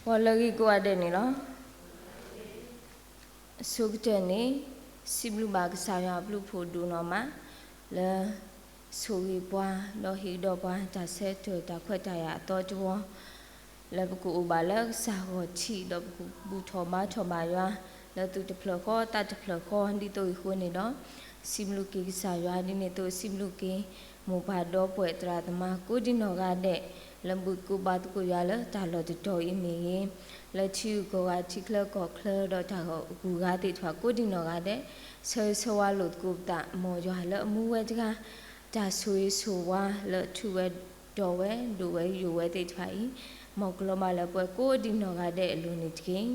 ဂီၤလၢအဂ့ၤကိးဂၤဒဲးန့ၣ်လီၤ. အဆိကတၢၢ်န့ၣ် စံးဘျုးဘၣ်ကစၢ်ယွၤအဘျုးအဖှိၣ်ဒိၣ်နီၢ်မး လၢဆိၣ်ဂ့ၤပှၤ ဒီးဟ့ၣ်ကဒီးပှၤတၢ်ဆၢကတီၢ်တၢ်ခွဲးတၢ်ယာ်အသီတဝီ လၢပကအိၣ်ဘၣ်လၢကစၢ်ဂီၢ်ထံး ဒီးပကဘူၣ်ထီၣ်ဘါထီၣ်ဘၣ်ယွၤ လၢသူၣ်တဖျၢၣ်ဃီသးတဖျၢၣ်ဃီ ဒ်သိးအံၤအဃိန့ၣ်ဒီး စံးဘျုးက့ၤကစၢ်ယွၤဒ်န့ၣ်အသိး စံးဘျုးက့ၤ မိၢ်ပၢ်ဒီပုၢ်ဝဲၢ်သရၣ်သမါကိးဒံနီၢ်ဂၤဒဲး လၢဘူၣ်သကိးဘါသကိးယွၤလၢတၢ်လီၢ်တတီၤအံၤမ့ၢ်ဂ့ၤ, လၢထံဂုၤကီၢ်ဂၤထံချၢကီၢ်ချၢဒီးတၢ်ဂီၤအဂုၤအဂၤသ့ၣ်တဖၣ်ကိးဒံနီၢ်ဂၤဒဲး ဆၢဂ့ၤဆၢဝါလိာ်သကိးပသး မ်ယွၤလၢအမူဝဲတဂၤ တၢ်ဆိၣ်ဂ့ၤဆိၣ်ဝါလၢအထူးဝဲတီၤဝဲ ဒိၣ်ဝဲယိာ်ဝဲသ့ၣ်တဖၣ်အံၤ မ်ကလီၤဘၣ်လၢပှၤကိးဒံနီၢ်ဂၤဒဲးအလိၤန့ၣ်တက့ၢ်.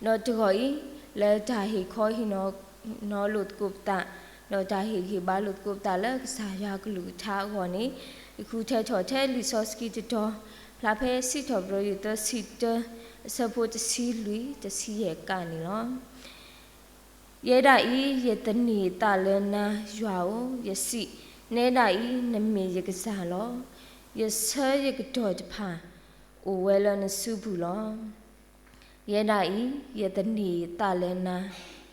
ဒီးတဂီၤအံၤ လၢတၢ်ဟ့ၣ်ခီဟ့ၣ်နီၤလိာ်သကိးပသး ဒီးတၢ်ဟ့ၣ်ဂံၢ်ဟ့ၣ်ဘါလိာ်သကိးပသးလၢကစၢ်ယွၤကလုၢ်ကထါအဂီၢ်န့ၣ် ယဃုထၢထီၣ်ထဲလံာ်စီဆှံတတီၤ ဖျါဖဲစံးထီၣ်ပတြၢၤယိၤသၢဆံတၢ အဆၢဖိတဆံလွံၢ် တဆံယဲၢ်ကးန့ၣ်လီၤ. ယဲဒၣ်အံၤ ယသန့ၤသးလၢနၤ ယွၤဧၢ, ယစံး, နဲဒၣ်အံၤ နမ့ၢ်ယကစၢ်လီၤ. ယဆၢယကတီၢ်တဖၣ် အိၣ်ဝဲလၢနစုပူၤလီၤ. ယဲဒၣ်အံၤ ယသန့ၤယသးလၢနၤ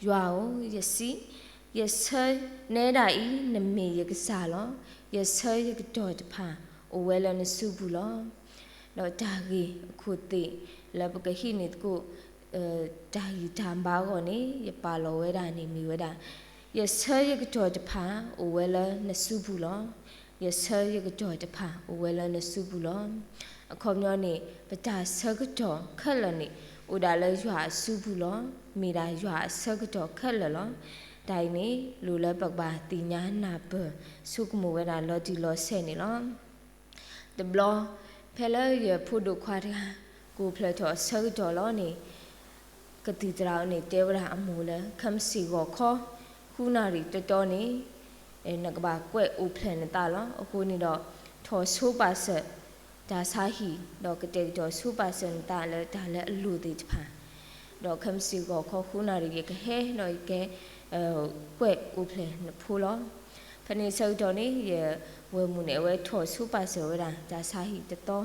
ယွၤဧၢ, ယစံး, ယဆၢ, နဲဒၣ်အံၤ နမ့ၢ်ယကစၢ်လီၤ. ယဆၢယကတီၢ်တဖၣ် အိၣ်ဝဲလၢနစုပူၤလီၤ. ဒီးတၢ်ဂ့ၢ်အခိၣ်သ့ၣ်လၢပကဟံးန့ၢ်သကိး တၢ်ဂံၢ်တၢ်ဘါအဂီၢ်န့ၣ် ယပာ်လီၤဝဲဒၣ်န့ၣ်မ့ၢ်ဝဲဒၣ် ယဆၢယကတီၢ်တဖၣ် အိၣ်ဝဲလၢနစုပူၤလီၤ. ယဆၢယကတီၢ်တဖၣ် အိၣ်ဝဲလၢနစုပူၤလီၤ. အခီပညီန့ၣ် ပတၢ်ဆၢကတီၢ်ခဲလၢာ်န့ၣ် အိၣ်ဒၣ်လၢယွၤအစုပူၤလီၤ. မ့ၢ်ဒၣ်ယွၤအဆၢကတီၢ်ခဲလၢာ်လီၤ. တၢ်အံၤန့ၣ် လိၣ်လၢပကဘၣ်သ့ၣ်ညါနၢ်ပၢၢ် ဆိကမိၣ်ဝဲဒၣ်လီၤတံၢ်လီၤဆဲးန့ၣ်လီၤ. တဘျီ ဖဲလၢယဖိဒိၣ်ခွါတဂၤ ကအိၣ်ဖျဲၣ်ထီၣ်အဆၢကတီၢ်လီၤန့ၣ် ကသံၣ်သရၣ်န့ၣ်တဲဝဲဒၣ်အမိၢ်လၢ ခဲမုၢ်ဆ့ၣ်ဂီၤခီ ဃုနၣ်ရံၣ်တတီၤန့ၣ် နကဘၣ်ကွဲးအိၣ်ဖျဲၣ်နသးလီၤ. အဃိန့ၣ်ဒီး ထီၣ်ဆိပာ်စၢၤ တၢ်ဆါဟံၣ် ဒီးကတဲာ်ကတီၤဆိပာ်စၢၤနသးလၢတၢ်လၢအလိၣ်သ့ၣ်တဖၣ် ဒီးခဲမုၢ်ဆ့ၣ်ဂီၤခီဃုနၣ်ရံၣ် ယကဟဲဒီးယက ကွဲးအိၣ်ဖျဲၣ်နဖိလီၤ. ဖဲန့ၣ်ဆၢကတီၢ်န့ၣ် ယဝဲၢ်မုၣ်န့ၣ် အဝဲထီၣ်ဆိပာ်စၢၤဝဲဒၣ် တၢ်ဆါဟံၣ်တတီၤ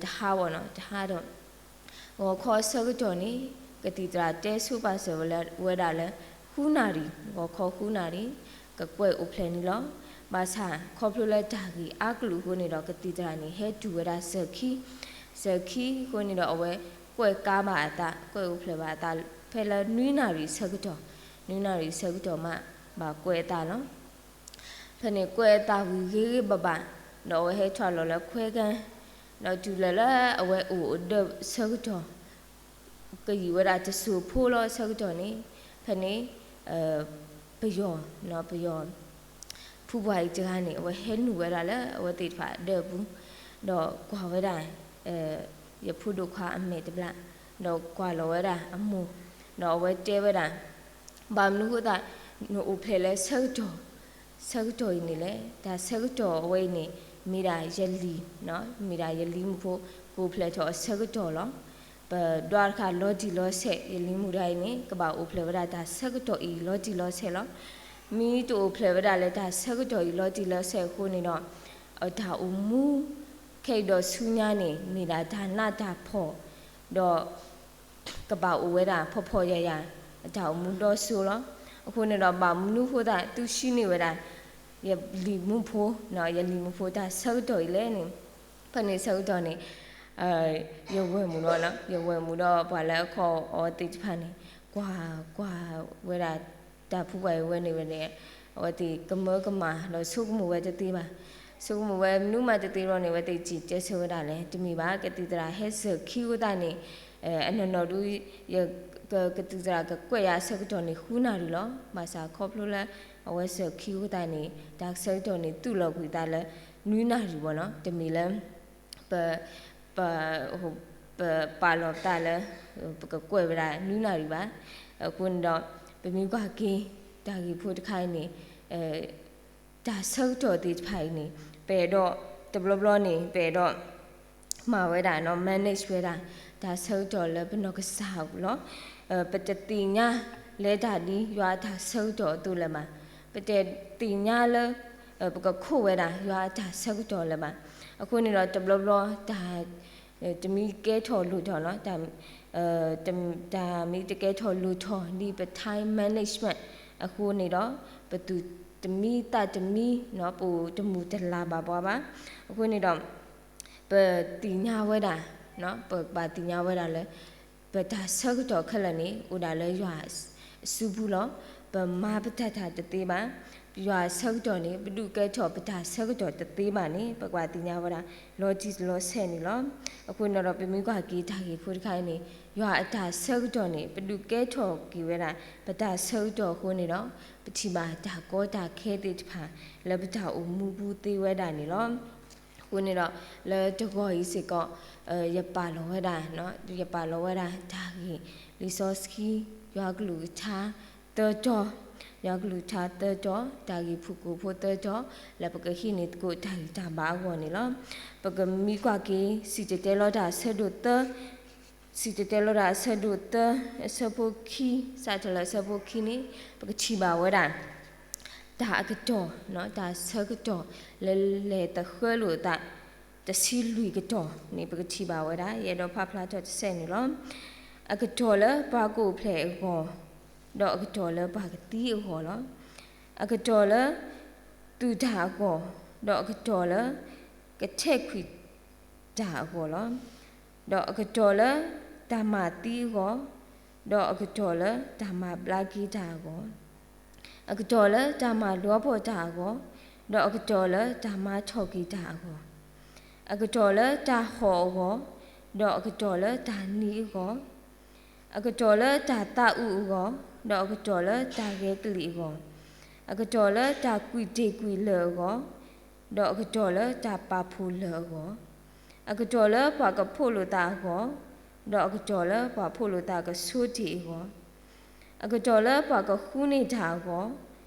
တဟါဘၣ်နီၤ တဟါဒီး ဂီၤခီဆၢကတီၢ်န့ၣ် ကသံၣ်သရၣ်တဲဆိပာ်စၢၤဝဲဒၣ်လၢ ဃုနၣ်ရံၣ် ဂီၤခီဃုနၣ်ရံၣ် ကကွဲးအိၣ်ဖျဲၣ်န့ၣ်လီၤ. ဘၣ်ဆၣ်ခီဖျိလၢတၢ်ဂ့ၢ်အါကလုာ်အဃိန့ၣ်ဒီး ကသံၣ်သရၣ်န့ၣ် ဟဲတုၤဝဲဒၣ်စၢၤခံ စၢၤခံအဃိန့ၣ်ဒီး အဝဲကွဲးကါဘၣ်အသး ကွဲးအိၣ်ဖျဲၣ်ဘၣ်အသး ဖဲလၢနွံနၣ်ရံၣ်ဆၢကတီၢ် နွံနၣ်ရံၣ်ဆၢကတီၢ်မး ဘၣ်ကွဲးအသးလီၤ. ဖဲန့ၣ်ကွဲးအသးဝံၤဂ့ၤဂ့ၤဘၣ်ဘၣ် ဒီးအဝဲဟဲထီၣ်လီၤလၢခွဲကါ ဒီးတုၤလၢလၢအဝဲအိၣ်အဒၢးဆၢကတီၢ် ကယံာ်ဝဲဒၣ်တစိၤဖိလီၤဆၢကတီၢ်န့ၣ် ဖဲန့ၣ် ပယီၤ ပယီၤ ဖုပှၢ်အံၤတဂၤန့ၣ် အဝဲဟဲနုာ်ဝဲဒၣ်လၢအဝဲသ့ၣ်တဖၣ်အဒၢးအပူၤ ဒီးကွၢ်ဝဲဒၣ် ယဖိဒိၣ်ခွါအမဲာ်တဘျီ ဒီးကွၢ်လီၤဝဲဒၣ်အမိၢ် ဒီးအဝဲတဲဝဲဒၣ် ဘၣ်မနုၤအဃိသတး နအိၣ်ဖျဲၣ်လၢဆၢကတီၢ် ဆၢကတီၢ်အံၤန့ၣ်လဲၣ်. တၢ်ဆၢကတီၢ်အဝဲအံၤန့ၣ် မ့ၢ်ဒၣ်ယလံၤ မ့ၢ်ဒၣ်ယလံၤမုၣ်ဖိ ကအိၣ်ဖျဲၣ်ထီၣ်အဆၢကတီၢ်လီၤ. ပဒွးတခါလီၤတံၢ်လီၤဆဲး ယလံၤမုၣ်တဂၤအံၤန့ၣ် ကဘၣ်အိၣ်ဖျဲၣ်ဝဲဒၣ်တၢ်ဆၢကတီၢ်အံၤလီၤတံၢ်လီၤဆဲးလီၤ. မ့ၢ်တအိၣ်ဖျဲၣ်ဝဲဒၣ်လၢတၢ်ဆၢကတီၢ်အံၤလီၤတံၢ်လီၤဆဲးအဃိန့ၣ်ဒီး တၢ်အိၣ်မူ ခဲအံၤဒီးဆူညါန့ၣ် မ့ၢ်ဒၣ်တၢ်နးတၢ်ဖှီၣ် ဒီး ကဘၣ်အိၣ်ဝဲဒၣ်ဖှီၣ်ဖှီၣ်ယာ်ယာ် အတၢ်အိၣ်မူဒီစိလီၤ. အဃိန့ၣ်ဒီး ဘၣ်မနုၤအဃိသတး သုရှင်းန့ၢ်ဝဲဒၣ် ယလံၤမုၣ်ဖိ ယလံၤမုၣ်ဖိတၢ်ဆၢကတီၢ်အံၤလဲၣ်န့ၣ် ဖဲန့ၣ်ဆၢကတီၢ်န့ၣ် ယဝဲၢ်မုၣ်ဒီး ယဝဲၢ်မုၣ်ဒီးပှၤလၢအခီၣ်အီၤသ့ၣ်တဖၣ်န့ၣ် ကွၢ်ကွၢ်ဝဲဒၣ် တၢ်ဖုပှၢ်အံၤဝဲန့ၣ်ဝဲန့ၣ် အဝဲသ့ၣ်ကမၢကမၣ်ဒီးဆိကမိၣ်ဝဲတသ့ဘၣ်. ဆိကမိၣ်ဝဲမနုၤမးတသ့ဒီးန့ၣ် အဝဲသ့ၣ်စံးတဲဆၢဝဲဒၣ်လဲၣ် တမ့ၢ်ဘၣ် ကသံၣ်သရၣ်ဟဲစၢၤခံအဃိသတးန့ၣ် အနီၢ်နီၢ်ဒု ကသံၣ်သရၣ်ကကွဲးယၤအဆၢကတီၢ်န့ၣ် ဃုနၣ်ရံၣ်လီၤ. ဘၣ်ဆၣ်ခီဖျိလၢ အဝဲစၢၤခံအဃိသတးန့ၣ် တၢ်ဆၢကတီၢ်န့ၣ် သူၣ်လီၤကွံာ်သးလၢ နွံနၣ်ရံၣ်ဘၣ်နီၤ တမ့ၢ်လၢ ပ ပ ပပာ်လီၤပသးလၢ ပကကွဲးဝဲဒၣ်နွံနၣ်ရံၣ်ဘၣ်. အဃိန့ၣ်ဒီး ပမ့ၢ်ကွၢ်က့ၤ တၢ်ဂ့ၢ်ဖိတခါအံၤန့ၣ် တၢ်ဆၢကတီၢ်သ့ၣ်တဖၣ်အံၤန့ၣ် ပအဲၣ်ဒိး တဘျီဘျီန့ၣ် ပအဲၣ်ဒိး မၤဝဲဒၣ်နီၤ manage ဝဲဒၣ် တၢ်ဆၢကတီၢ်လၢပနီၢ်ကစၢ်လီၤ. ပတသ့ၣ်ညါလဲၤတၢ်ဒ်ယွၤအတၢ်ဆၢကတီၢ်အသိးလၢၤဘၣ်. ပတသ့ၣ်ညါလၢ ပကခိးဝဲဒၣ်ယွၤအတၢ်ဆၢကတီၢ်လၢၤဘၣ်. အဃိန့ၣ်ဒီးတဘျီဘျီတၢ် တမ့ၢ်ကဲထီၣ်လိၣ်ထီၣ်နီၤ, တၢ်မ့ၢ်တကဲထီၣ်လိၣ်ထီၣ်ဒ်ပ time management အဃိန့ၣ်ဒီး ပသူၣ်တမံသးတမံနီၤ, ပအိၣ်တမုာ်တလၤဘၣ်ပှၤဘၣ်. အဃိန့ၣ်ဒီး ပသ့ၣ်ညါဝဲဒၣ်, ပကဘၣ်သ့ၣ်ညါဝဲဒၣ်လၢ ပတၢ်ဆၢကတီၢ်ခဲလၢာ်န့ၣ် အိၣ်ဒၣ်လၢယွၤအစုပူၤလီၤ. ပမၤပတၢ်တၢ်တသ့ဘၣ်. ယွၤအဆၢကတီၢ်န့ၣ် ပဒုးကဲထီၣ်ပတၢ်ဆၢကတီၢ်တသ့ဘၣ်န့ၣ် ပကဘၣ်သ့ၣ်ညါဝဲဒၣ် လီၤတံၢ်လီၤဆဲးန့ၣ်လီၤ. အဃိန့ၣ်ဒီး ပမ့ၢ်ကွၢ်က့ၤတၢ်ဂ့ၢ်ဖိတခါအံၤန့ၣ် ယွၤအတၢ်ဆၢကတီၢ်န့ၣ် ပဒုးကဲထီၣ်က့ၤဝဲဒၣ် ပတၢ်ဆၢကတီၢ်အဃိန့ၣ်ဒီး ပထံၣ်ဘၣ်တၢ်ကီတၢ်ခဲသ့ၣ်တဖၣ် လၢပတၢ်အိၣ်မူပူၤသ့ဝဲဒၣ်န့ၣ်လီၤ. အဃိန့ၣ်ဒီး လၢတဂီၤအံၤစ့ၢ်ကီး ယပာ်လီၤဝဲဒၣ်, ယပာ်လီၤဝဲဒၣ်တၢ်ဂ့ၢ်လံာ်စီဆှံ ယွၤကလုၢ်ကထါသၢတီၤ, ယွၤကလုၢ်ကထါသၢတီၤ, တၢ်ဂ့ၢ်ဖုၣ်ကိာ်ဖိသၢတီၤ လၢပကဟံးန့ၢ်သကိးတၢ်ဂံၢ်တၢ်ဘါအဂီၢ်န့ၣ်လီၤ. ပကမ့ၢ်ကွၢ်က့ၤ စံၣ်တဲၤတဲလီၤတၢ်အဆၢဒိၣ်သၢ စံၣ်တဲၤတဲလီၤတၢ်အဆၢဒိၣ်သၢ အဆၢဖိခံ, စးထီၣ်လၢအဆၢဖိခံန့ၣ် ပကထံၣ်ဘၣ်ဝဲဒၣ် တၢ်အကတီၢ်, တၢ်ဆၢကတီၢ်လၢလဲၤသဃၢလိာ်သး တဆံလွံၢ်ကတီၢ်န့ၣ် ပကထံၣ်ဘၣ်ဝဲဒၣ် ယအဲၣ်ဒိးဖးဖျါထီၣ်တစဲးန့ၣ်လီၤ. အကတီၢ်လၢပှၤကအိၣ်ဖျဲၣ်အဂီၢ်, ဒီးအကတီၢ်လၢပှၤကသံအဂီၢ်လီၤ. အကတီၢ်လၢ သူၣ်တၢ်အဂီၢ်, ဒီးအကတီၢ်လၢ ကထဲးကွံာ်တၢ်အဂီၢ်လီၤ. ဒီးအကတီၢ်လၢ တၢ်မၤသံအဂီၢ်, ဒီးအကတီၢ်လၢတၢ်မၤဘျါက့ၤတၢ်အဂီၢ်, အကတီၢ်လၢတၢ်မၤလီၤပှီၢ်တၢ်အဂီၢ်, ဒီးအကတီၢ်လၢတၢ်မၤထီၣ်က့ၤတၢ်အဂီၢ်, အကတီၢ်လၢတၢ်ဟီၣ်အဂီၢ်, ဒီးအကတီၢ်လၢတၢ်နံၤအဂီၢ်, အကတီၢ်လၢတၢ်သးအုးအဂီၢ်, ဒီးအကတီၢ်လၢတၢ်ဂဲၤကလံၣ်အဂီၢ်, အကတီၢ်လၢတၢ်ကွံာ်တ့ၢ်ကွံာ်လၢၢ်အဂီၢ်, ဒီးအကတီၢ်လၢတၢ်ပာ်ဖှိၣ်လၢၢ်အဂီၢ်, အကတီၢ်လၢပှၤကဖိးလိာ်သးအဂီၢ်, ဒီးအကတီၢ်လၢပှၤဖိးလိာ်သးကဆိတ့ၢ်အဂီၢ်, အကတီၢ်လၢပှၤကဃုန့ၢ်တၢ်အဂီၢ်,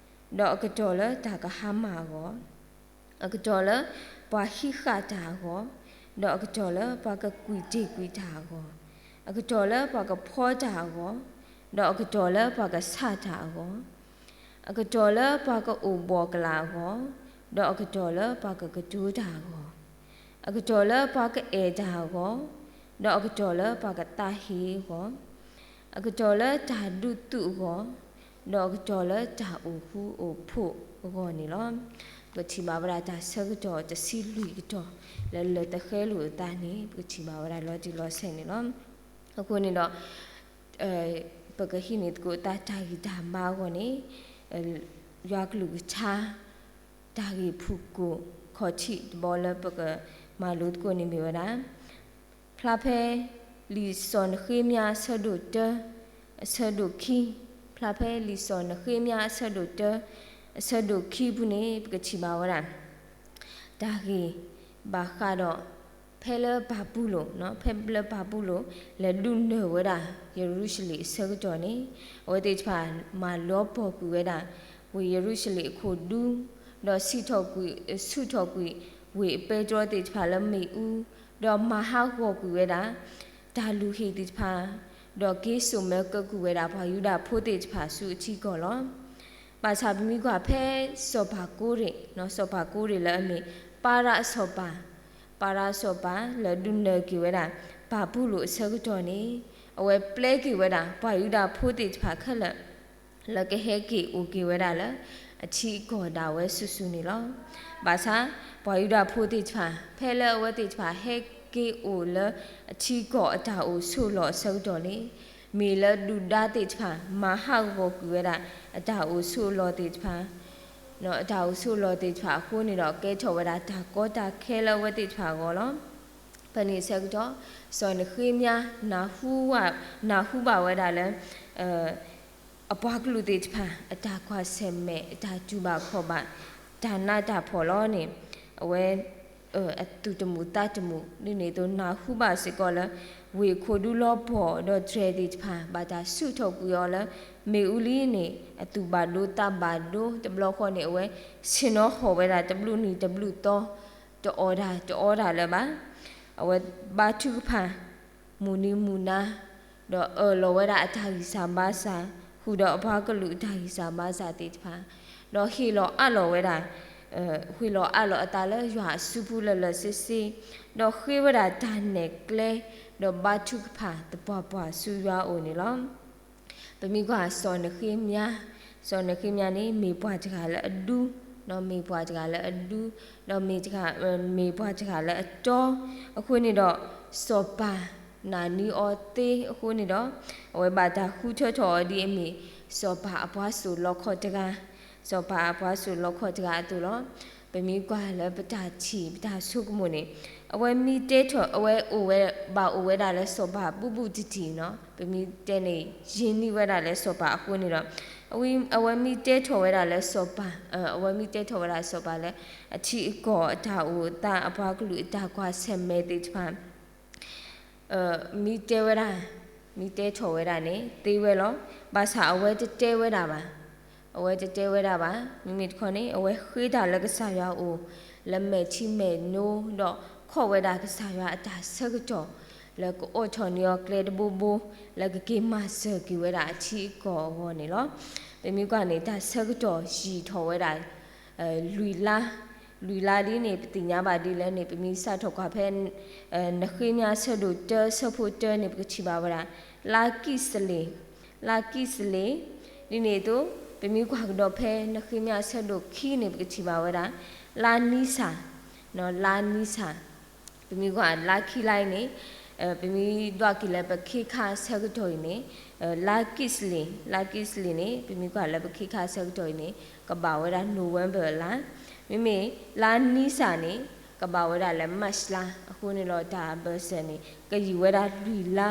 ဒီးအကတီၢ်လၢတၢ်ကဟါမၢ်အဂီၢ်, အကတီၢ်လၢပှၤဟံးဃာ်တၢ်အဂီၢ်, ဒီးအကတီၢ်လၢပှၤကကွံာ်တ့ၢ်ကွံာ်တၢ်အဂီၢ်, အကတီၢ်လၢပှၤကဖီတၢ်အဂီၢ်, ဒီးအကတီၢ်လၢပှၤကဆၣ်တၢ်အဂီၢ်, အကတီၢ်လၢပှၤကအိၣ်ဘှီၣ်ကလာ်အဂီၢ်, ဒီးအကတီၢ်လၢပှၤကကတိၤတၢ်အဂီၢ်, အကတီၢ်လၢပှၤကအဲၣ်တၢ်အဂီၢ်, ဒီးအကတီၢ်လၢပှၤကသးဟ့အဂီၢ်, အကတီၢ်လၢတၢ်ဒုးသုးအဂီၢ်, ဒီးအကတီၢ်လၢတၢ်အိၣ်ဃူအိၣ်ဖိးအဂီၢ်န့ၣ်လီၤ. ပကထံၣ်ဘၣ်ဝဲဒၣ်တၢ်ဆၢကတီၢ်တဆံလွံၢ်ကတီၢ် လၢလဲၤသဃဲလိာ်အသးန့ၣ် ပကထံၣ်ဘၣ်ဝဲဒၣ်လီၤတံၢ်လီၤဆဲးန့ၣ်လီၤ. အဃိန့ၣ်ဒီး ပကဟံးန့ၢ်သကိးတၢ်ဂံၢ်တၢ်ဘါအဂီၢ်န့ၣ် ယွၤကလုၢ်ကထါ တၢ်ဂ့ၢ်ဖုၣ်ကိာ်ခီၣ်ထံးတဘီလၢပကမၤလိသကိးန့ၣ်မ့ၢ်ဝဲဒၣ် ဖျါဖဲ လံာ်စီၤနဃ့မယၤအဆၢဒိၣ်တၢ အဆၢဒိၣ်ခံ, ဖျါဖဲလံာ်စီၤနဃ့မယၤအဆၢဒိၣ်တၢ အဆၢဒိၣ်ခံအပူၤန့ၣ် ပကထံၣ်ဘၣ်ဝဲဒၣ် တၢ်ဂ့ၢ်ဘၣ်ဃးဒီး ဖဲလၢဘၤဘူလိၣ်, ဖဲလၢဘၤဘူလိၣ် လဲၤဒုးနၢၤဝဲဒၣ် ယရူၤၡလ့ၣ်အဆၢကတီၢ်န့ၣ် အဝဲသ့ၣ်တဖၣ်မၤလီၤပှီၢ်ကွံာ်ဝဲဒၣ် ဝ့ၢ်ယရူၤၡလ့ၣ်အခိၣ်ဒူ ဒီးဆူၣ်ထီၣ်ကွံာ်, ဆူၣ်ထီၣ်ကွံာ်ဝ့ၢ်အပဲတြီသ့ၣ်တဖၣ်လၢမ့ၣ်အူ, ဒီးမၤဟးဂီၤကွံာ်ဝဲဒၣ် တၢ်လုၢ်ဟံၣ်သ့ၣ်တဖၣ်, ဒီးက့ၤစိာ်မၢကၢကုၢ်ဝဲဒၣ်ပှၤယူဒၤဖိသ့ၣ်တဖၣ်ဆူအထံအကီၢ်လီၤ. ဘၣ်ဆၣ်ပမ့ၢ်ကွၢ်ဖဲစီၤပၤကိရ့ၣ်, စီၤပၤကိရ့ၣ်လၢအမ့ၢ်ပၤရးအစီၤပၤ, ပၤရးအစီၤပၤလၢဒုးနၢၤက့ၤဝဲဒၣ် ဘၤဘူလိၣ်အဆၢကတီၢ်န့ၣ် အဝဲပျဲက့ၤဝဲဒၣ် ပှၤယူဒၤဖိသ့ၣ်တဖၣ်ခဲလၢာ် လၢကဟဲက့ၤအိၣ်က့ၤဝဲဒၣ်လၢ အထံအကီၢ်ဒၣ်ဝဲစုာ်စုာ်န့ၣ်လီၤ. ဘၣ်ဆၣ် ပှၤယူဒၤဖိသ့ၣ်တဖၣ် ဖဲလၢအဝဲသ့ၣ်တဖၣ်ဟဲက့ၤအိၣ်လၢအထံအကီၢ်အတၢ်အိၣ်ဆိးလီၢ်အဆၢကတီၢ်န့ၣ် မ့ၢ်လၢဒုၣ်ဒါသ့ၣ်တဖၣ် မၤဟးဂီၤကွံာ်ဝဲဒၣ် အတၢ်အိၣ်ဆိးလီၢ်သ့ၣ်တဖၣ် အတၢ်အိၣ်ဆိးလီၢ်သ့ၣ်တဖၣ်အဃိန့ၣ်ဒီး ကဲထီၣ်ဝဲဒၣ်တၢ်ကီတၢ်ခဲလၢအဝဲသ့ၣ်တဖၣ်အဂီၢ်လီၤ. ဖဲန့ၣ်အဆၢကတီၢ် စီၤနဃ့မယၤ နၢ်ဟူဘၣ်ဝဲဒၣ်လၢ အပှၤကလုာ်သ့ၣ်တဖၣ် အတၢ်ကွၢ်ဆၢၣ်မဲာ် အတၢ်တူၢ်ဘၣ်ခီၣ်ဘၣ် တၢ်နးတၢ်ဖှီၣ်လီၤန့ၣ် အဝဲ အသူၣ်တမုာ်သးတမုာ် ဒ်န့ၣ်အသိးနၢ်ဟူဘၣ်စ့ၢ်ကီးလၢ ဝ့ၢ်ခိၣ်ဒူလီၤပှီၢ်ဒီးတြဲၤသ့ၣ်တဖၣ် ဘၣ်တၢ်ဆူၣ်ထီၣ်ကွံာ်အီၤလၢ မ့ၣ်အူလံန့ၣ် အသူၣ်ဘၣ်ဒိသးဘၣ်ဒိ တဘျီဃီန့ၣ် အဝဲဆ့ၣ်နီၤဟီၣ်ဝဲဒၣ်တဘျုးနံၤတဘျုးသီ တအီၣ်တၢ်တအီတၢ်လၢၤဘၣ်. အဝဲဘါထုကဖၣ် မုၢ်နံၤမုၢ်နၤ ဒီးအၢၣ်လီၤဝဲဒၣ်အတၢ်ဂံၢ်စၢ်ဘါစၢ် ဃုာ်ဒီးအပှၤကလုာ်အတၢ်ဂံၢ်စၢ်ဘါစၢ်သ့ၣ်တဖၣ် ဒီးဟ့ၣ်လီၤအးလီၤဝဲဒၣ် ဃ့ၢ်လီၤအးလီၤအသးလၢယွၤအစုပူၤလၢာ်လၢာ်ဆ့ဆ့, ဒီးဃ့ဝဲဒၣ်တၢ်နဲၣ်ကျဲ, ဒီးဘါထုကဖၣ်သပှၢ်ပှၢ်ဆူယွၤအအိၣ်န့ၣ်လီၤ. ပမ့ၢ်ကွၢ်စီၤနဃ့မယၤ, စီၤနဃ့မယၤန့ၣ် မ့ၢ်ပှၤတဂၤလၢအဒူ, ဒီးမ့ၢ်ပှၤတဂၤလၢအဒူ, ဒီးမ့ၢ်တဂၤ, မ့ၢ်ပှၤတဂၤလၢအတီ, အဃိန့ၣ်ဒီး စီၤပၤနာ်န့ၢ်အီၤသ့အဃိန့ၣ်ဒီး အဝဲဘၣ်တၢ်ဃုထၢထီၣ်အီၤဒ်အမ့ၢ် စီၤပၤအပှၤစိာ်လီခီတဂၤ, စီၤပၤအပှၤစိာ်လီခီတဂၤအသိးလီၤ. ပမ့ၢ်ကွၢ်လၢပတၢ်ထံၣ်ပတၢ်ဆိကမိၣ်န့ၣ် အဝဲမ့ၢ်တဲထီၣ် အဝဲအိၣ်ဝဲ ဘၣ်အိၣ်ဝဲဒၣ်လၢစီၤပၤဘူးဘူးတံၢ်တံၢ်နီၤ, ပမ့ၢ်တဲန့ၣ် ယံာ်န့ၢ်ဝဲဒၣ်လၢစီၤပၤအဃိန့ၣ်ဒီး အဝဲမ့ၢ်တဲထီၣ်ဝဲဒၣ်လၢစီၤပၤ, အဝဲမ့ၢ်တဲထီၣ်ဝဲဒၣ်စီၤပၤလၢ အထံအကီၢ်အတၢ်အိၣ်အသး အပှၤကလုာ်အတၢ်ကွၢ်ဆၢၣ်မဲာ်သ့ၣ်တဖၣ် မ့ၢ်တဲဝဲဒၣ်, မ့ၢ်တဲထီၣ်ဝဲဒၣ်န့ၣ် သ့ဝဲလီၤ. ဘၣ်ဆၣ်အဝဲတတဲဝဲဒၣ်ဘၣ်, အဝဲတတဲဝဲဒၣ်ဘၣ်. မ့မ့ၢ်တခီန့ၣ် အဝဲဃ့တၢ်လၢကစၢ်ယွၤအအိၣ် လၢမဲာ်ထံမဲာ်နိ ဒီးခိးဝဲဒၣ်ကစၢ်ယွၤအတၢ်ဆၢကတီၢ် လၢကအိးထီၣ်န့ၢ်အီၤကျဲတဘိဘိ လၢကက့ၤမၤစၢၤက့ၤဝဲဒၣ်အထံအကီၢ်အဂီၢ်န့ၣ်လီၤ. ပမ့ၢ်ကွၢ်န့ၣ် တၢ်ဆၢကတီၢ်ယံာ်ထီၣ်ဝဲဒၣ် လွံၢ်လါ, လွံၢ်လါဒ်န့ၣ် ပသ့ၣ်ညါဘၣ်ဒ်လဲၣ်န့ၣ် ပမ့ၢ်စးထီၣ်ကွၢ်ဖဲ နဃ့မယၤဆၢဒိၣ်တၢ ဆၢဖိတၢန့ၣ် ပကထံၣ်ဘၣ်ဝဲဒၣ် လါကံၣ်စလ့ၣ်, လါကံၣ်စလ့ၣ်, ဒ်န့ၣ်အသိး ပမ့ၢ်ကွၢ်ကဒီးဖဲနဃ့မယၤဆၢဒိၣ်ခံန့ၣ် ပကထံၣ်ဘၣ်ဝဲဒၣ် လါနံစၢ်, လါနံစၢ် ပမ့ၢ်ကွၢ်လါခံလါအံၤန့ၣ် ပမ့ၢ်ဒွးက့ၤလၢပခ့ခါဆၢကတီၢ်အံၤန့ၣ် လါကံၣ်စလ့ၣ်, လါကံၣ်စလ့ၣ်န့ၣ် ပမ့ၢ်ကွၢ်လၢပခ့ခါဆၢကတီၢ်အံၤန့ၣ် ကဘၣ်ဝဲဒၣ် November လါ, မ့မ့ၢ်လါနံစၢ်န့ၣ် ကဘၣ်ဝဲဒၣ်လၢ March လါ, အဃိန့ၣ်လီၤ တၢ်ဘၢၣ်စၢၤန့ၣ် ကယံာ်ဝဲဒၣ်လွံၢ်လါ,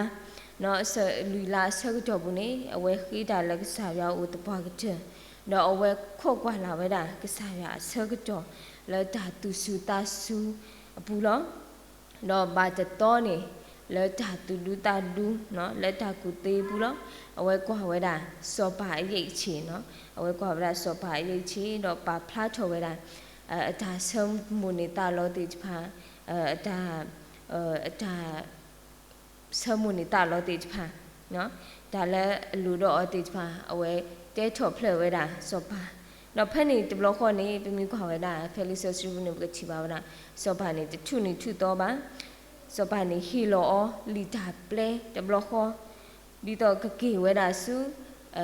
လွံၢ်လါအဆၢကတီၢ်ပူၤန့ၣ် အဝဲဃ့တၢ်လၢကစၢ်ယွၤအအိၣ်သပှၢ်ကတၢၢ်, ဒီးအဝဲခိးကွၢ်လၢ်ဝဲဒၣ်ကစၢ်ယွၤအဆၢကတီၢ် လၢတၢ်သူၣ်စူၤသးစူၤအပူၤလီၤ. ဒီးဘၣ်တသီန့ၣ် လၢတၢ်သူၣ်ဒူသးဒူ လၢတၢ်ကူၣ်သ့အပူၤလီၤ. အဝဲကွၢ်ဝဲဒၣ်စီၤပၤအရိပ်အဆ့နီၤ, အဝဲကွၢ်ဝဲဒၣ်စီၤပၤအရိပ်အဆ့ ဒီးပာ်ဖျါထီၣ်ဝဲဒၣ် အတၢ်ဆၢမိၣ်န့ၢ်သးလီသ့ၣ်တဖၣ်, အတၢ်, အတၢ် ဆၢမိၣ်န့ၢ်သးလီသ့ၣ်တဖၣ်, တၢ်လၢအလိၣ်ဒီးအီၤသ့ၣ်တဖၣ် အဝဲတဲထီၣ်ဖျါဝဲဒၣ်စီၤပၤ, ဒီးဖဲန့ၣ်တဘျီဃီန့ၣ် ပမ့ၢ်ကွၢ်ဝဲဒၣ် ဖဲလံာ်စီဆှံပူၤန့ၣ် ပကထံၣ်ဘၣ်ဝဲဒၣ် စီၤပၤန့ၣ် တထူၣ်နံၤထူၣ်သီဘၣ်, စီၤပၤန့ၣ် ဟ့ၣ်လီၤအီၤလံာ်တၢ်ပျဲတဘျီဃီ ဒ်သိးကက့ၤဝဲဒၣ်ဆူ အ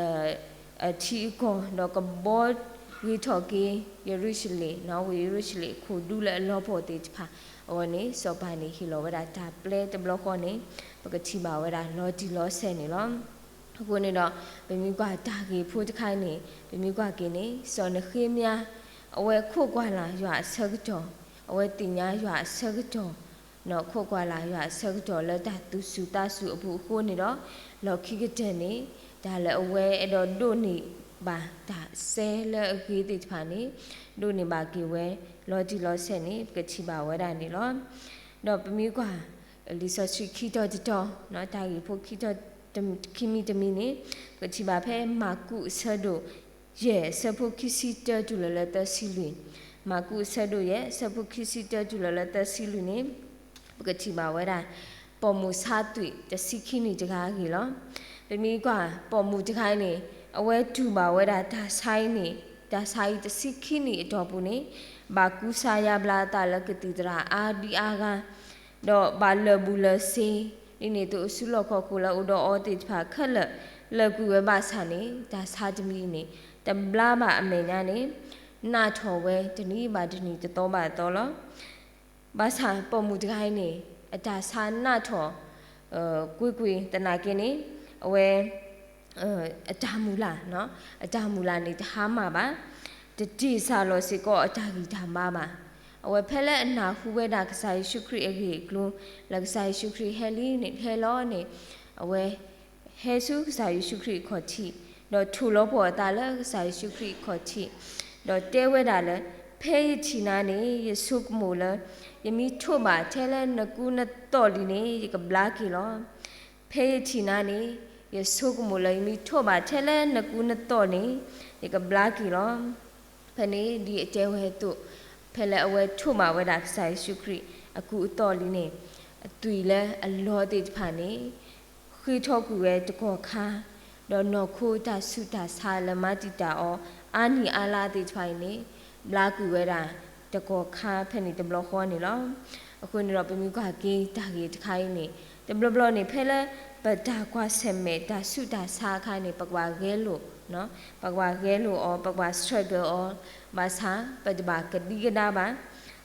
ထံအကီၢ် ဒီးကဘှီဂ့ၤထီၣ်က့ၤ ယရူၤၡလ့ၣ်, ဝ့ၢ်ယရူၤၡလ့ၣ်အခိၣ်ဒူလၢအလီၤပှီၢ်သ့ၣ်တဖၣ်အဂီၢ်န့ၣ် စီၤပၤန့ၣ် ဟ့ၣ်လီၤဝဲဒၣ်တၢ်ပျဲတဘျီဃီန့ၣ် ပကထံၣ်ဘၣ်ဝဲဒၣ်လီၤတံၢ်လီၤဆဲးန့ၣ်လီၤ. အဃိန့ၣ်ဒီး ပမ့ၢ်ကွၢ်တၢ်ဂ့ၢ်ဖိတခါအံၤန့ၣ် ပမ့ၢ်ကွၢ်က့ၤန့ၣ် စီၤနဃ့မယၤ အဝဲခိးကွၢ်လၢ်ယွၤအဆၢကတီၢ်, အဝဲသ့ၣ်ညါယွၤအဆၢကတီၢ် ဒီးခိးကွၢ်လၢ်ယွၤအဆၢကတီၢ်လၢတၢ်သူၣ်စူၤသးစူၤအပူၤအဃိန့ၣ်ဒီး လီၢ်ခံကတၢၢ်န့ၣ် တၢ်လၢအဝဲအဲၣ်ဒိးဒိးန့ၢ်ဘၣ်တၢ်စဲလၢအဂ့ၤသ့ၣ်တဖၣ်န့ၣ် ဒိးန့ၢ်ဘၣ်က့ၤဝဲလီၤတံၢ်လီၤဆဲးန့ၣ် ပကထံၣ်ဘၣ်ဝဲဒၣ်န့ၣ်လီၤ. ဒီးပမ့ၢ်ကွၢ် လံာ်စီဆှံခံတီၤတတီၤ, တၢ်ဂ့ၢ်ဖိခံတီၤခံမံၤတမံၤန့ၣ် ပကထံၣ်ဘၣ်ဖဲမၢ်ကူးအဆၢဒိၣ် ယဲၢ် အဆၢဖိခံဆံတၢတုၤလၢလၢသၢဆံလွံၢ်, မၢ်ကူးအဆၢဒိၣ်ယဲၢ် အဆၢဖိခံဆံတၢတုၤလၢလၢသၢဆံလွံၢ်န့ၣ် ပကထံၣ်ဘၣ်ဝဲဒၣ် ပိာ်မုၣ်ဆါသွံၣ်တဆံခံနံၣ်တဂၤအဂ့ၢ်လီၤ. ပမ့ၢ်ကွၢ် ပိာ်မုၣ်တဂၤအံၤန့ၣ် အဝဲတူၢ်ဘၣ်ဝဲဒၣ်တၢ်ဆါအံၤန့ၣ် တၢ်ဆါအံၤတဆံခံနံၣ်အတီၢ်ပူၤန့ၣ် ဘၣ်ကူစါယါဘျါအသးလၢကသံၣ်သရၣ်အါဒံအါဂၤ ဒီးဘၣ်လၢာ်ဘူၣ်လၢာ်စ့ၤ, ဒ်န့ၣ်အသိးအစုလီၢ်ခီၣ်ခိၣ်လၢအအိၣ်ဒီးအီၤသ့ၣ်တဖၣ်ခဲလၢာ် လၢာ်ကွံာ်ဝဲဘၣ်ဆၣ်န့ၣ် တၢ်ဆါတမံၤအံၤန့ၣ် တဘျါဘၣ်အမဲာ်ညါန့ၣ် နးထီၣ်ဝဲတနံၤဘၣ်တနံၤတသီဘၣ်တသီလီၤ. ဘၣ်ဆၣ်ပိာ်မုၣ်တဂၤအံၤန့ၣ် အတၢ်ဆါနးထီၣ် ကွ့ၢ်ကွ့ၢ်သနာ်က့န့ၣ် အဝဲ အတၢ်မုၢ်လၢ်, အတၢ်မုၢ်လၢ်န့ၣ်တဟါမၢ်ဘၣ်, တတ့ၢ်စၢ်လီၤစ့ၢ်ကီးအတၢ်ဂံၢ်တၢ်ဘါဘၣ်. အဝဲဖဲလၢအနၢ်ဟူဝဲဒၣ်ကစၢ်ယ့ၣ်ၡူးခရံာ်အဂ့ၢ်အကျိၤ လၢကစၢ်ယ့ၣ်ၡူးခရံာ်ဟဲလံန့ၣ် ဟဲလီၤန့ၣ် အဝဲ ဟဲဆူကစၢ်ယ့ၣ်ၡူးခရံာ်အခီၣ်ထံး, ဒီးထိၣ်လီၤပှီၢ်အသးလၢကစၢ်ယ့ၣ်ၡူးခရံာ်အခီၣ်ထံး, ဒီးတဲဝဲဒၣ်လၢ ဖဲယထံၣ်နၤန့ၣ် ယဆိကမိၣ်လၢ ယမ့ၢ်ထိးဘၣ်ထဲလၢနကူနသိးလံန့ၣ် ယကဘျါက့ၤလီၤ. ဖဲယထံၣ်နၤန့ၣ် ယဆိကမိၣ်လၢယမ့ၢ်ထိးဘၣ်ထဲလၢနကူနသိးန့ၣ် ယကဘျါက့ၤလီၤ. ဖဲန့ၣ်ဒ်အတဲဝဲအသိး, ဖဲလၢအဝဲထိးဘၣ်ဝဲဒၣ်ကစၢ်ယ့ၣ်ၡူးခရံာ်အကူအသိးလံန့ၣ် အသွံၣ်လၢအလီၤသ့ၣ်တဖၣ်န့ၣ် ဃ့ထီကွံာ်ဝဲတကီၢ်ခါ, ဒီးနီၢ်ခိတၢ်ဆူးတၢ်ဆါလၢမၤတံာ်တာ်အီၤ အါနံၣ်အါလါသ့ၣ်တဖၣ်အံၤန့ၣ် ဘျါကွံာ်ဝဲဒၣ်တကီၢ်ခါဖဲန့ၣ်တဘျီဃီန့ၣ်လီၤ. အဃိန့ၣ်ဒီးပမ့ၢ်ကွၢ်က့ၤတၢ်ဂ့ၢ်တခါအံၤန့ၣ် တဘျီဘျီန့ၣ် ဖဲလၢပတၢ်ကွၢ်ဆၢၣ်မဲာ်တၢ်ဆူးတၢ်ဆါအခါန့ၣ် ပကဘၣ်ဂဲၤလိာ် ပကဘၣ်ဂဲၤလိာ်အီၤ ပကဘၣ် struggle အီၤ ဘၣ်ဆၣ် ပတဘၣ်ကဒံကဒါဘၣ်.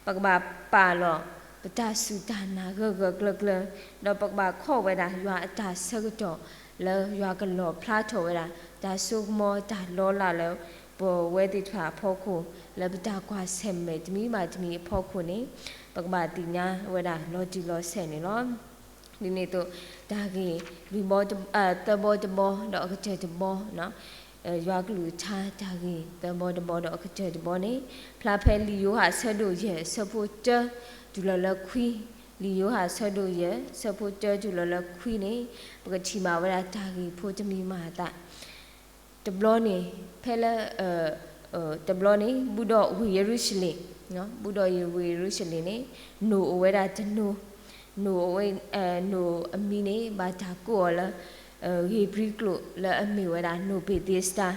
ပကဘၣ်ပာ်လီၤ ပတၢ်စူၢ်တၢ်နာ်ဂၢၢ်ဂၢၢ်ကျၢၤကျၢၤ, ဒီးပကဘၣ်ခီၣ်ဝဲဒၣ်ယွၤအတၢ်ဆၢကတီၢ် လၢယွၤကလီၣ်ဖျါထီၣ်ဝဲဒၣ် တၢ်စိကမီၤတၢ်လီၤလးလၢ ပဝဲသ့ၣ်တဖၣ်အဖီခိၣ် လၢပတၢ်ကွၢ်ဆၢၣ်မဲာ်တမံၤဘၣ်တမံၤအဖီခိၣ်န့ၣ် ပကဘၣ်သ့ၣ်ညါဝဲဒၣ်လီၤတံၢ်လီၤဆဲးန့ၣ်လီၤ. ဒ်န့ၣ်အသိး တၢ်ဂ့ၢ်လွံၢ်ဘီတ သၢဘီတဘီ ဒီးအကတၢၢ်တဘီ ယွၤကလုၢ်ကထါတၢ်ဂ့ၢ်သၢဘီတဘီဒီးအကတၢၢ်တဘီန့ၣ် ဖျါဖဲလံာ်ယိၤဟၣ်အဆၢဒိၣ်ယဲၢ် အဆၢဖိတၢ တုၤလီၤလၢခွံ, လံာ်ယိၤဟၣ်အဆၢဒိၣ်ယဲၢ် အဆၢဖိတၢ တုၤလီၤလၢခွံန့ၣ် ပကထံၣ်ဘၣ်ဝဲဒၣ်တၢ်ဂ့ၢ်ဖိတမံၤမၤအသး တဘျီန့ၣ် ဖဲလၢ တဘျီန့ၣ် ဘူၣ်ဒီးဝ့ၢ်ယရူၤၡလ့ၣ်, ဘူၣ်ဒီးဝ့ၢ်ယရူၤၡလ့ၣ်န့ၣ် နိၣ်အိၣ်ဝဲဒၣ်တနိ, နိၣ်အိၣ်ဝဲ နိၣ်အမံၤန့ၣ် ဘၣ်တၢ်ကိးအီၤလၢ ဧ့ၤဘြံၤကျိာ်လၢအမ့ၢ်ဝဲဒၣ် နိၣ်ပ့ၤသ့စတါ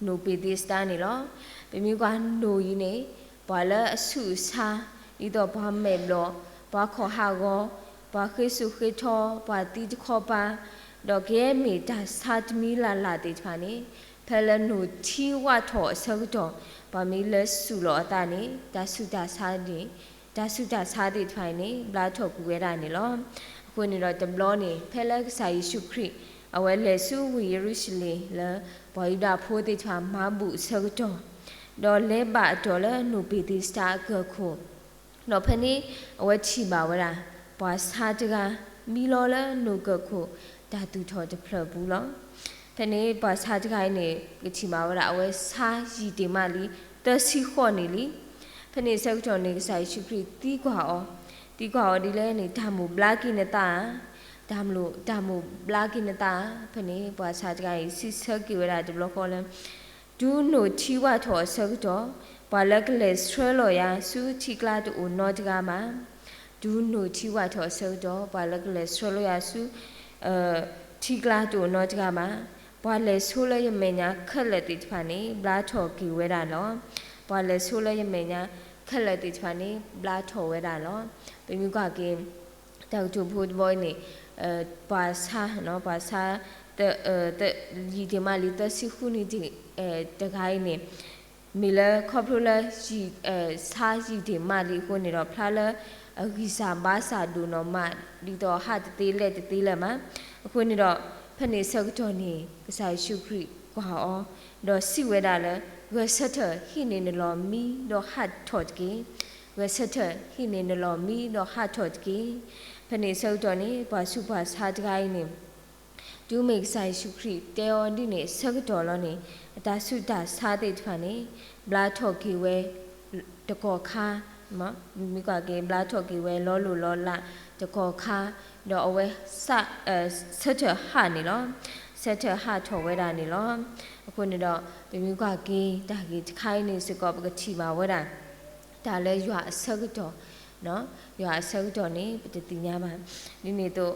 နိၣ်ပ့ၤသ့စတါန့ၣ်လီၤ. ပမ့ၢ်ကွၢ်နိၣ်အံၤန့ၣ် ပှၤလၢအဆူးအဆါ ဒ်သိးပှၤမဲာ်ဘျီၣ်, ပှၤခီၣ်ဟးဂီၤ, ပှၤဃ့စိာ်ဃ့ထီ, ပှၤသံတခီပၤ, ဒီးကယဲၢ်မ့ၢ်တၢ်ဆါတမံၤလၢ်လၢ်သ့ၣ်တဖၣ်န့ၣ် ဖဲလၢနိၣ်ထံဝၣ်ထီၣ်အဆၢကတီၢ် ပှၤမ့ၢ်လဲၤဆူၣ်လီၤအသးန့ၣ် တၢ်ဆူးတၢ်ဆါန့ၣ် တၢ်ဆူးတၢ်ဆါသ့ၣ်တဖၣ်အံၤန့ၣ် ဘျါထီၣ်ကွံာ်ဝဲဒၣ်န့ၣ်လီၤ. အဃိန့ၣ်ဒီးတဘျီန့ၣ် ဖဲလၢကစၢ်ယ့ၣ်ၡူးခရံာ် အဝဲလဲၤဆူဝ့ၢ်ယရူၤၡလ့ၣ်လၢ ပှၤယူဒၤဖိသ့ၣ်တဖၣ်မၤဘူၣ်အဆၢကတီၢ်, ဒီးလဲၤဘၣ်အတီၢ်လၢနိၣ်ပ့ၤသ့စတါအကၢၢ်ခိၣ် ဒီးဖဲန့ၣ် အဝဲထံၣ်ဘၣ်ဝဲဒၣ် ပှၤဆါတဂၤ မံလီၤလၢနိၣ်ကၢၢ်ခိၣ် တၢ်သူၣ်ထီၣ်တဖျၢၣ်ပူၤလီၤ. ဖဲန့ၣ်ပှၤဆါတဂၤအံၤန့ၣ် ပကထံၣ်ဘၣ်ဝဲဒၣ် အဝဲဆါယံာ်တ့ၢ်မးလံ သၢဆံဃီၣ်နံၣ်လံ. ဖဲန့ၣ်အဆၢကတီၢ်န့ၣ် ကစၢ်ယ့ၣ်ၡူးခရံာ်သံကွၢ်အီၤ, သံကွၢ်အီၤဒ်လဲၣ်န့ၣ် တၢ်မိၣ်ဘျါက့ၤနသးဧါ, တၢ်မိၣ် တၢ်မိၣ်ဘျါက့ၤနသးဧါ. ဖဲန့ၣ်ပှၤဆါတဂၤအံၤ စံးဆၢက့ၤဝဲဒၣ်တဘျီဃီလၢ တုၤနိၣ်ထံဝၣ်ထီၣ်အဆၢကတီၢ် ပှၤလၢကလဲၤဆှၢလီၤယၤဆူထံကျါတအိၣ်နီတဂၤဘၣ်. တုၤနိၣ်ထံဝၣ်ထီၣ်အဆၢကတီၢ် ပှၤလၢကလဲၤဆှၢလီၤယၤဆူ ထံကျါတအိၣ်နီတဂၤဘၣ်. ပှၤလဲၤဆိလၢယမဲာ်ညါခဲလၢာ်သ့ၣ်တဖၣ်န့ၣ် ဘျါထီၣ်က့ၤဝဲဒၣ်လီၤ. ပှၤလဲၤဆိလၢယမဲာ်ညါခဲလၢာ်သ့ၣ်တဖၣ်န့ၣ် ဘျါထီၣ်ဝဲဒၣ်လီၤ. ပမ့ၢ်ကွၢ်က့ၤ တၢ်ကတိၤဖိတဘီအံၤန့ၣ် ပှၤဆါ ပှၤဆါ ယံာ်တ့ၢ်မးလံ သၢဆံဃုနံၣ် တဂၤအံၤန့ၣ် မ့ၢ်လၢခီဖျိလၢ ဆါယံာ်တ့ၢ်မးလံအဃိန့ၣ်ဒီး ဖျါလၢအဂံၢ်စၢ်ဘါစၢ်ဒိၣ်နီၢ်မး ဒ်သိးဟးတသ့လဲၤတသ့လၢၤမး. အဃိန့ၣ်ဒီး ဖဲန့ၣ်ဆၢကတီၢ်န့ၣ် ကစၢ်ယ့ၣ်ၡူးခရံာ်ကွၢ်အီၤ ဒီးစံးဝဲဒၣ်လၢ ဂဲၤဆၢထၢၣ် ဟံးန့ၢ်နလီၢ်မံဒီးဟးထီၣ်တက့ၢ်. ဂဲၤဆၢထၢၣ် ဟံးန့ၢ်နလီၢ်မံဒီးဟးထီၣ်တက့ၢ်. ဖဲန့ၣ်ဆၢကတီၢ်န့ၣ် ပှၤဆူးပှၤဆါတဂၤအံၤန့ၣ် တုၤမ့ၢ်ကစၢ်ယ့ၣ်ၡူးခရံာ်တဲအီၤဒ်န့ၣ်အဆၢကတီၢ်လီၤန့ၣ် အတၢ်ဆူးတၢ်ဆါသ့ၣ်တဖၣ်န့ၣ် ဘျါထီၣ်က့ၤဝဲ တကီၢ်ခါ မ့ၢ်ကွၢ်က့ၤ ဘျါထီၣ်က့ၤဝဲလီၤလိၢ်လီၤလးတကီၢ်ခါ ဒီးအဝဲ ဆၢထၢၣ်ဟးန့ၣ်လီၤ. ဆၢထၢၣ်ဟးထီၣ်ဝဲဒၣ်န့ၣ်လီၤ. အဃိန့ၣ်ဒီး ပမ့ၢ်ကွၢ်က့ၤ တၢ်ဂ့ၢ်တခါအံၤန့ၣ်စ့ၢ်ကီး ပကထံၣ်ဘၣ်ဝဲဒၣ် တၢ်လၢယွၤအဆၢကတီၢ် ယွၤအဆၢကတီၢ်န့ၣ် ပတသ့ၣ်ညါဘၣ်. ဒ်န့ၣ်အသိး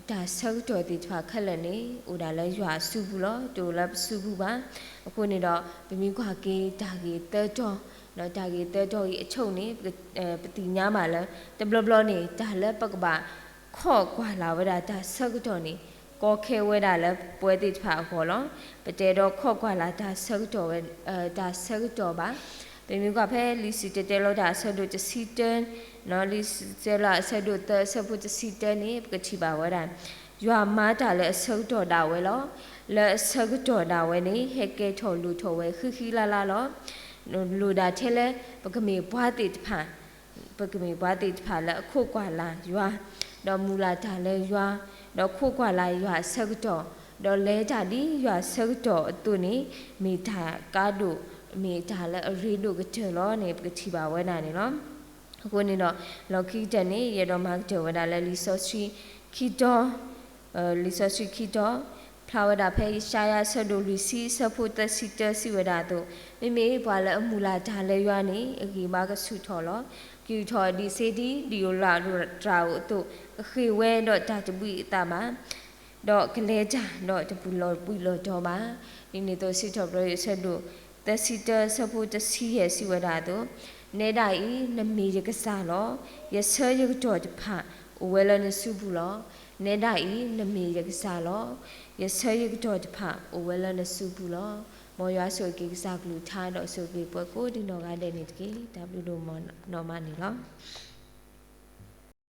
တၢ်ဆၢကတီၢ်သ့ၣ်တဖၣ်ခဲလၢာ်န့ၣ် အိၣ်ဒၣ်လၢယွၤအစုပူၤလီၤ. တအိၣ်လၢပစုပူၤဘၣ်. အဃိန့ၣ်ဒီး ပမ့ၢ်ကွၢ်က့ၤတၢ်ဂ့ၢ်သၢတီၤ ဒီးတၢ်ဂ့ၢ်သၢတီၤအံၤအဆိန့ၣ် ပသ့ၣ်ညါဘၣ်လၢ တဘျီဘျီန့ၣ် တၢ်လၢပကဘၣ် ခိးကွၢ်လၢ်ဝဲဒၣ်တၢ်ဆၢကတီၢ်န့ၣ် ကီခဲဝဲဒၣ်လၢပဝဲသ့ၣ်တဖၣ်အဂီၢ်လီၤ. ပတအဲၣ်ဒိးခိးကွၢ်လၢ်တၢ်ဆၢကတီၢ်ဝဲ တၢ်ဆၢကတီၢ်ဘၣ်. ပမ့ၢ်ကွၢ်ဖဲလံာ်စံၣ်တဲၤတဲလီၤတၢ်အဆၢဒိၣ်တဆံတၢ လံာ်စံၣ်တဲၤတဲလီၤအဆၢဒိၣ်သၢအဆၢဖိတဆံတၢန့ၣ် ပကထံၣ်ဘၣ်ဝဲဒၣ် ယွၤမၤတၢ်လၢအဆၢကတီၢ်ဒၣ်ဝဲလီၤ. လၢအဆၢကတီၢ်ဒၣ်ဝဲန့ၣ် ဟဲကဲထီၣ်လိၣ်ထီၣ်ဝဲဃံဃံလၤလၤလီၤ. လိၣ်ဒၣ်ထဲလၢ ပကမ့ၢ်ပှၤသ့ၣ်တဖၣ် ပကမ့ၢ်ပှၤသ့ၣ်တဖၣ်လၢအခိးကွၢ်လၢ်ယွၤ, ဒီးမုၢ်လၢ်တၢ်လၢယွၤ, ဒီးခိးကွၢ်လၢ်ယွၤအဆၢကတီၢ်, ဒီးလဲၤတၢ်ဒ်ယွၤအဆၢကတီၢ်အသိးန့ၣ် မ့ၢ်တၢ်ကါဒိၣ်, မ့ၢ်တၢ်လၢအရ့ဒိၣ်ကတၢၢ်လီၤန့ၣ် ပကထံၣ်ဘၣ်ဝဲဒၣ်န့ၣ်လီၤ. အဃိန့ၣ်ဒီး လီၢ်ခံကတၢၢ်န့ၣ် ယအဲၣ်ဒိးမၤကတၢၢ်ဝဲဒၣ်လၢလံာ်စီဆှံခံတီၤ လံာ်စီဆှံခံတီၤ ဖျါဝဲဒၣ်ဖဲယၡါယၤအဆၢဒိၣ်လွံၢ်ဆံအဆၢဖိသၢဆံတၢစံးဝဲဒၣ်အသိး, မ့မ့ၢ်ပှၤလၢအမုၢ်လၢ်တၢ်လၢယွၤန့ၣ် အဂံၢ်အဘါကဆူၣ်ထီၣ်လီၤ. ကယူာ်ထီၣ်ဒံးစ့ဒ်ဒံၣ်ဧိၤလၣ်တြၢ်ဧိၤအသိး, ကဃ့ၢ်ဝဲဒီးတၢ်တဘှံးအသးဘၣ် ဒီးကလဲၤတၢ်ဒီးတပူၤလီၤဘှံးလီၤတီၤဘၣ်. ဒ်န့ၣ်အသိး စံးထီၣ်ပတြၢၤယွၤအဆၢဒိၣ် သၢဆံတၢ ဆၢဖိတဆံယဲၢ် စံးဝဲဒၣ်အသိး, နဲဒၣ်အံၤ နမ့ၢ်ယကစၢ်လီၤ. ယဆၢယကတီၢ်တဖၣ် အိၣ်ဝဲလၢနစုပူၤလီၤ. နဲဒၣ်အံၤ နမ့ၢ်ယကစၢ်လီၤ. ယဆၢယကတီၢ်တဖၣ် အိၣ်ဝဲလၢနစုပူၤလီၤ. မ်ယွၤဆိၣ်ဂ့ၤက့ၤကစၢ်ကလုၢ်ကထါ ဒီးဆိၣ်ဂ့ၤက့ၤပှၤကိးဒံနီၢ်ဂၤဒဲးန့ၣ်တက့ၢ်. တၢ်ဘျုးဒိၣ်မးနီၢ်မးန့ၣ်လီၤ.